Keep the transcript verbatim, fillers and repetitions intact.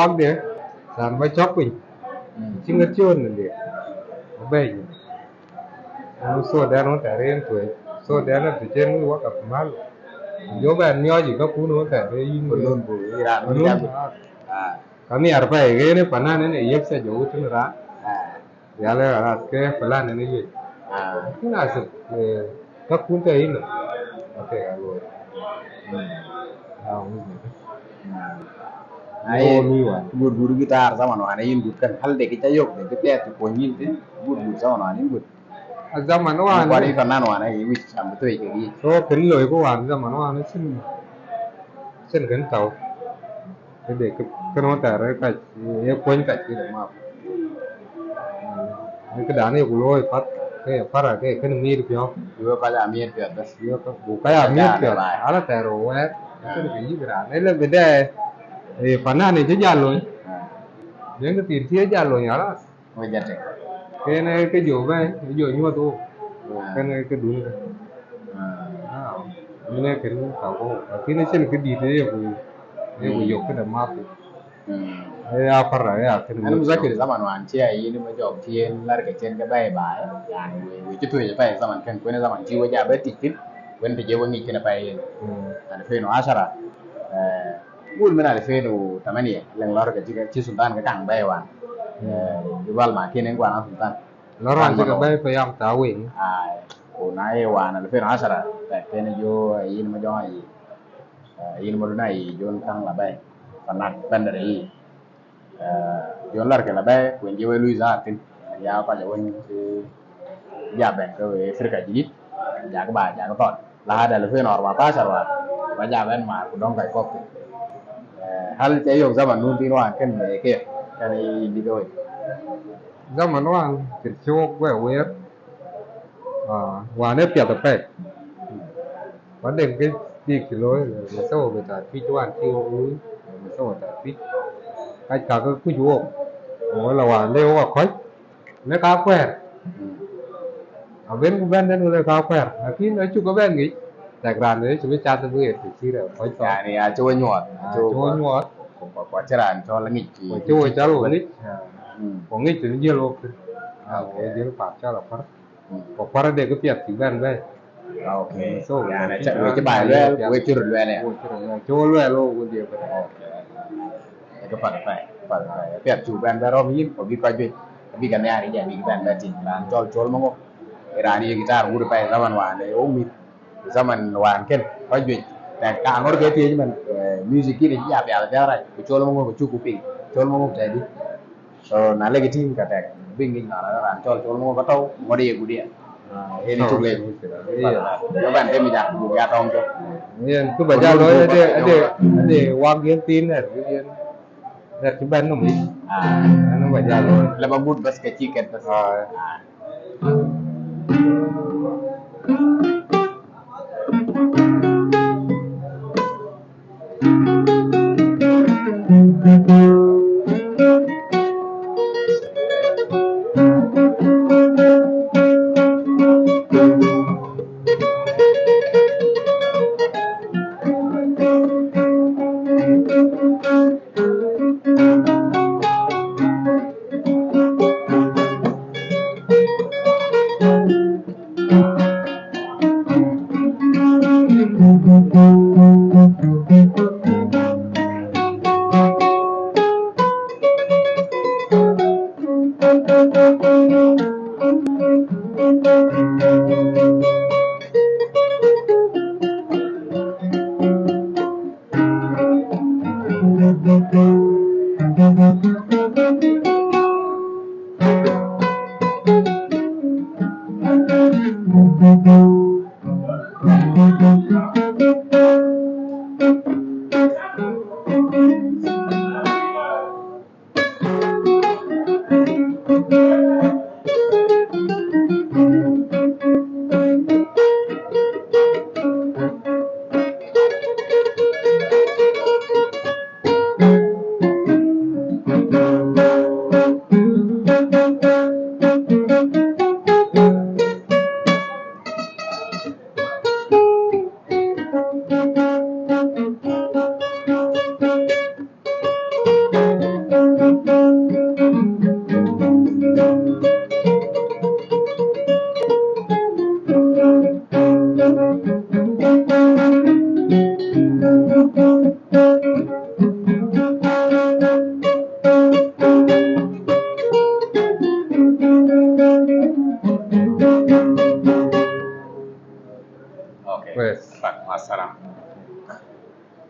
Wak de, san ba chok piny. Chinga chon de. Obey. Anu so de anu tare en tuwe. So de anu tuchen wak ap mal. Jo ba nyo ji ka kunu tare yin. Kunun bu, ira, kunun. Ah. Kami arpa ege ne panan ne yek sa jo utun ra. Ah. Yale alas ke plan ne ye. Ah. Kina se, eh, ka kunta ino. Okay, alo. Hmm. Ah, hmm. Ai, alo mi wa. Gud gud gitar zaman wane yin gud kan hal de kita yok de kita tu konyin tin. Gud gud zaman wane yin gud. A zaman wane. Kwani kan nan wane yi wich sam tu yi. So ken lo ko wan zaman wane sin. Sin ken tau. Te de ke, ke no ta re ka, e kuen ka ki de ma. E ke dane ku lo e pat, ke para ke, ke ni mir pio. Yo ka ya mir pio das. Yo ka, ku ka ya mir pio. Ala ta ro we. Ke ni yi gra. Ne le be de, e pana ne je jalo. Den ke tin ti jalo ala. Wajate. Kene ke jo bai, jo nyuat o. Ah. Kene ke dun ke. Ah. Ah. Mene ken ka ko. Lakini chen ke di te ye ku. Ye ku yok ke da map. Hmm. Ye a para ye a ken. Anu muzakir zaman wan chia ini ma jok chien lar ke chen ke bai bai. Yani we, we chitu ye bai zaman ken kwene zaman chi we ja bai titin. Kwene te je we ngi ken bai. Hmm. Anu fe no ashara. Eh, Gul min alfin u tamania, leng lor ka chi, chi sultan ka kang bai wan. Hmm. Eh, jubal ma kene ngwan sultan. Lor wan chi ka bai pa yam ta wing. Ai, ku na ye wan alfin u ashara, ta kene jo, eh, yin ma jong ai. Eh, yin ma duna yi, jon kang la bai. Panat bandar yi. Eh, jon lar ke la bai, ku nje we lui za tin. Ya ka ja wen chi ja ben ka we firka jidid. Ja ka ba, ja ka ton. Lahad alfin u arbatashar wa, ba ja ben ma ku dong kai kop. Eh, hal te yok zaman nun tin wan ken me ke, ken i di ko. Zaman wan, kir chok we wer. Ah, wan e piat a pek. Wan deng ke di kilo, me so be ta pi wan ti o u, me so ta pi. Kai ka ku ju. O la wan le wa koi. Ne ka kwer. A ben ku ben den le ka kwer. Lakin a chu ka ben ngi. Tek ran ne chu be cha te bu e ti chi re. Koi to. Yani a chu nyuat. A chu nyuat. Ko ko ko chera an cho la ngi. Ko chu cha lo ngi. Ko ngi ti je lo. A ko je pa cha la par. Ko par de ke piat ti ben be. Okay. So, yani, we chi bai lwel, we chi ru lwel ya. We chi ru lwel. Chu lwel lo ku de be. Okay. Ka pat pai, pat pai. Piat chu ben be rom yin, ko bi ka jwe. Bi ka ne ari ja, bi ka ben be tin. Ran chol chol mo ngo. Ran yi gitar wur pai zaman wan e o mi. Zaman wan ken, ka jwe. Na ka ngor ke ti man, eh, music ki ni ja pia pia ra. Ku chol mo ngo ku chu ku pi. Chol mo ngo ta di. So, na legi ting ka tek, bing ni na ran chol chol mo ka tau, mo di ku dia. Ah, ini chuk le. Iya. Yo ban te mi ja, bu ya tong to. Iya, tu ba ja lo, ade, ade, ade, wang yen tin er, yen. Er ti ban num. Ah. Anu ba ja lo. Le ba good bas ka chicken bas. Ah. Pues. Pak, masaram.